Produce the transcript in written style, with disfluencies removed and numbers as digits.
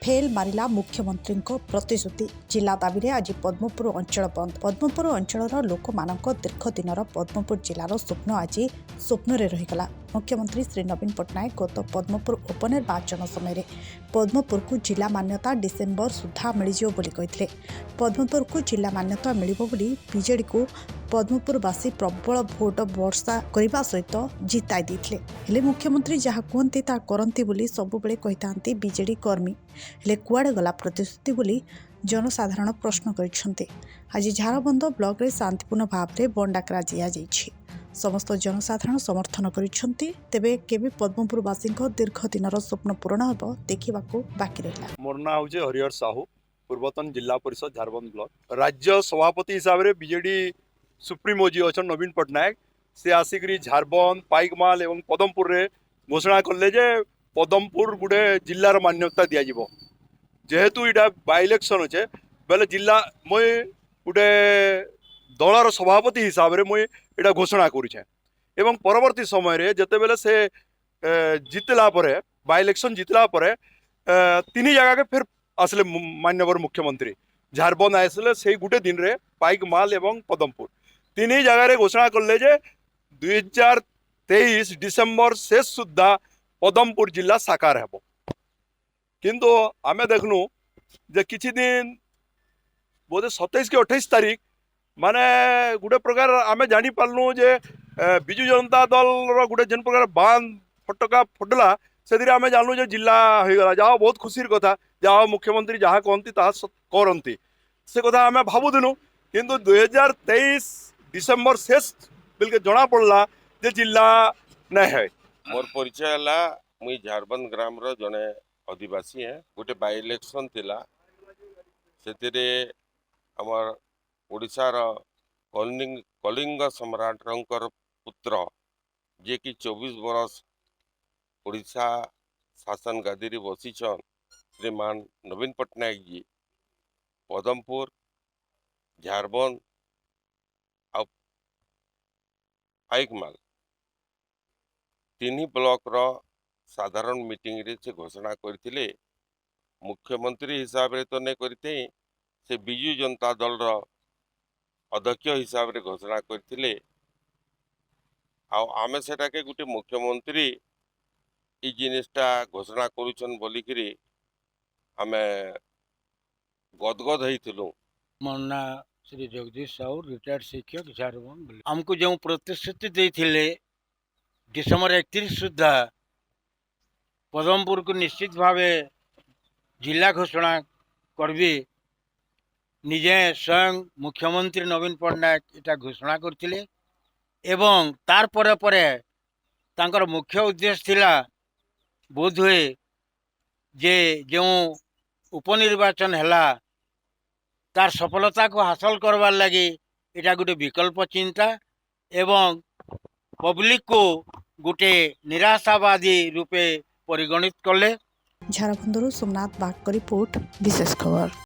Fail ମାରିଲା ମୁଖ୍ୟମନ୍ତ୍ରୀଙ୍କ ପ୍ରତିଶ୍ରୁତି। ଜିଲ୍ଲା ଦାବିରେ ଆଜି ପଦ୍ମପୁର ଅଞ୍ଚଳ ବନ୍ଦ। ପଦ୍ମପୁର ଅଞ୍ଚଳର ଲୋକମାନଙ୍କ ଦୀର୍ଘ ଦିନର ପଦ୍ମପୁର ଜିଲ୍ଲାର ସ୍ୱପ୍ନ ଆଜି ସ୍ୱପ୍ନରେ ରହିଗଲା। ମୁଖ୍ୟମନ୍ତ୍ରୀ ଶ୍ରୀ ନବୀନ ପଟ୍ଟନାୟକ ଗତ ପଦ୍ମପୁର ଉପନିର୍ବାଚନ ସମୟରେ ପଦ୍ମପୁରକୁ ଜିଲ୍ଲା ମାନ୍ୟତା ଡିସେମ୍ବର ସୁଦ୍ଧା ମିଳିଯିବ ବୋଲି କହିଥିଲେ। ପଦ୍ମପୁରକୁ ଜିଲ୍ଲା ମାନ୍ୟତା ମିଳିବ ବୋଲି ବିଜେଡିକୁ ପଦ୍ମପୁରବାସୀ ପ୍ରବଳ ଭୋଟ ବର୍ଷା କରିବା ସହିତ ଜିତାଇ ଦେଇଥିଲେ। ହେଲେ ମୁଖ୍ୟମନ୍ତ୍ରୀ ଯାହା କୁହନ୍ତି ତାହା କରନ୍ତି ବୋଲି ସବୁବେଳେ କହିଥାନ୍ତି ବିଜେଡି କର୍ମୀ। ହେଲେ କୁଆଡ଼େ ଗଲା ପ୍ରତିଶ୍ରୁତି ବୋଲି ଜନସାଧାରଣ ପ୍ରଶ୍ନ କରିଛନ୍ତି। ଆଜି ଝାରବନ୍ଧ ବ୍ଲକରେ ଶାନ୍ତିପୂର୍ଣ୍ଣ ଭାବରେ ବନ୍ଦ ଡାକରା ଦିଆଯାଇଛି। ସମସ୍ତ ଜନସାଧାରଣ ସମର୍ଥନ କରିଛନ୍ତି। ତେବେ କେବେ ପଦ୍ମପୁରବାସୀଙ୍କ ଦୀର୍ଘ ଦିନର ସ୍ୱପ୍ନ ପୂରଣ ହେବ, ଦେଖିବାକୁ ବାକି ରହିଲା। ମୋର ନାଁ ହେଉଛି ହରିହର ସାହୁ, ପୂର୍ବତନ ଜିଲ୍ଲା ପରିଷଦ, ଝାରବନ୍ଧ ବ୍ଲକ। ରାଜ୍ୟ ସଭାପତି ହିସାବରେ ବିଜେଡି ସୁପ୍ରିମୋ ଯିଏ ଅଛନ୍ ନବୀନ ପଟ୍ଟନାୟକ, ସେ ଆସିକରି ଝାରବନ୍ଧ, ପାଇକମାଲ ଏବଂ ପଦମପୁରରେ ଘୋଷଣା କଲେ ଯେ ପଦମପୁର ଗୋଟେ ଜିଲ୍ଲାର ମାନ୍ୟତା ଦିଆଯିବ। ଯେହେତୁ ଏଇଟା ବାଇ ଇଲେକ୍ସନ୍ ଅଛେ ବେଲେ ଜିଲ୍ଲା ମୁଇଁ ଗୋଟେ ଦଳର ସଭାପତି ହିସାବରେ ମୁଇଁ ଏଇଟା ଘୋଷଣା କରୁଛେ। ଏବଂ ପରବର୍ତ୍ତୀ ସମୟରେ ଯେତେବେଲେ ସେ ଜିତିଲା ପରେ, ବାଇ ଇଲେକ୍ସନ୍ ଜିତିଲା ପରେ ତିନି ଜାଗାକେ ଫେର୍ ଆସିଲେ। ମାନ୍ୟବର ମୁଖ୍ୟମନ୍ତ୍ରୀ ଝାରବନ୍ଧ ଆସିଲେ, ସେଇ ଗୋଟେ ଦିନରେ ପାଇକମାଲ ଏବଂ ପଦମପୁର ତିନି ଜାଗାରେ ଘୋଷଣା କଲେ ଯେ 2023 ଡିସେମ୍ବର ଶେଷ ସୁଦ୍ଧା ପଦମପୁର ଜିଲ୍ଲା ସାକାର ହେବ। କିନ୍ତୁ ଆମେ ଦେଖିଲୁ ଯେ କିଛି ଦିନ, ବୋଧେ 27 କି 28 ତାରିଖ, ମାନେ ଗୋଟେ ପ୍ରକାର ଆମେ ଜାଣିପାରିଲୁ ଯେ ବିଜୁ ଜନତା ଦଳର ଗୋଟେ ଯେନ୍ ପ୍ରକାର ବାନ୍ଧ ଫଟକା ଫୁଟିଲା, ସେଥିରେ ଆମେ ଜାଣିଲୁ ଯେ ଜିଲ୍ଲା ହେଇଗଲା। ଯାହା ବହୁତ ଖୁସିର କଥା, ଯାହା ମୁଖ୍ୟମନ୍ତ୍ରୀ ଯାହା କହନ୍ତି ତାହା କରନ୍ତି, ସେ କଥା ଆମେ ଭାବୁଥିଲୁ। କିନ୍ତୁ 2023 ଡିସେମ୍ବର ଶେଷ ବେଲକେ ଜଣା ପଡ଼ିଲା ଯେ ଜିଲ୍ଲା ନାଇଁ ହେ। ମୋର ପରିଚୟ ହେଲା, ମୁଇଁ ଝାରବନ୍ଦ ଗ୍ରାମର ଜଣେ ଅଧିବାସୀ ହେଁ। ଗୋଟେ ବାଇ ଇଲେକ୍ସନ୍ ଥିଲା, ସେଥିରେ ଆମର ଓଡ଼ିଶାର କଳିଙ୍ଗ ସମ୍ରାଟଙ୍କର ପୁତ୍ର, ଯିଏକି 24 ବରଷ ଓଡ଼ିଶା ଶାସନ ଗାଦିରେ ବସିଛନ୍, ଶ୍ରୀମାନ ନବୀନ ପଟ୍ଟନାୟକ ଜୀ ପଦମପୁର, ଝାରବନ୍ଦ ଆଉ ପାଇକମାଲ ତିନି ବ୍ଲକର ସାଧାରଣ ମିଟିଂରେ ସେ ଘୋଷଣା କରିଥିଲେ। ମୁଖ୍ୟମନ୍ତ୍ରୀ ହିସାବରେ ତ ନାଇଁ କରିଥାଇ, ସେ ବିଜୁ ଜନତା ଦଳର ଅଧ୍ୟକ୍ଷ ହିସାବରେ ଘୋଷଣା କରିଥିଲେ। ଆଉ ଆମେ ସେଟାକେ ଗୋଟେ ମୁଖ୍ୟମନ୍ତ୍ରୀ ଏଇ ଜିନିଷଟା ଘୋଷଣା କରୁଛନ୍ ବୋଲିକିରି ଆମେ ଗଦଗଦ ହେଇଥିଲୁ। ମୋ ନାଁ ଶ୍ରୀ ଜଗଦୀଶ ସାହୁ, ରିଟାୟାର୍ଡ ଶିକ୍ଷକ, ଝାରବନ୍ଧ ବ୍ଲକ। ଆମକୁ ଯେଉଁ ପ୍ରତିଶ୍ରୁତି ଦେଇଥିଲେ, ଡିସେମ୍ବର 31 ସୁଦ୍ଧା ପଦମପୁରକୁ ନିଶ୍ଚିତ ଭାବେ ଜିଲ୍ଲା ଘୋଷଣା କରିବି, ନିଜେ ସ୍ୱୟଂ ମୁଖ୍ୟମନ୍ତ୍ରୀ ନବୀନ ପଟ୍ଟନାୟକ ଏଟା ଘୋଷଣା କରିଥିଲେ। ଏବଂ ତାର ପରେ ପରେ ତାଙ୍କର ମୁଖ୍ୟ ଉଦ୍ଦେଶ୍ୟ ଥିଲା ବୋଧହୁଏ ଯେ ଯେଉଁ ଉପନିର୍ବାଚନ ହେଲା, ତାର ସଫଳତାକୁ ହାସଲ କରବାର୍ ଲାଗି ଏଇଟା ଗୋଟେ ବିକଳ୍ପ ଚିନ୍ତା ଏବଂ ପବ୍ଲିକକୁ ଗୋଟେ ନିରାଶାବାଦୀ ରୂପେ ପରିଗଣିତ କଲେ। ଝାରବନ୍ଧରୁ ସୋମନାଥ ବାଗଙ୍କ ରିପୋର୍ଟ, ବିଶେଷ ଖବର।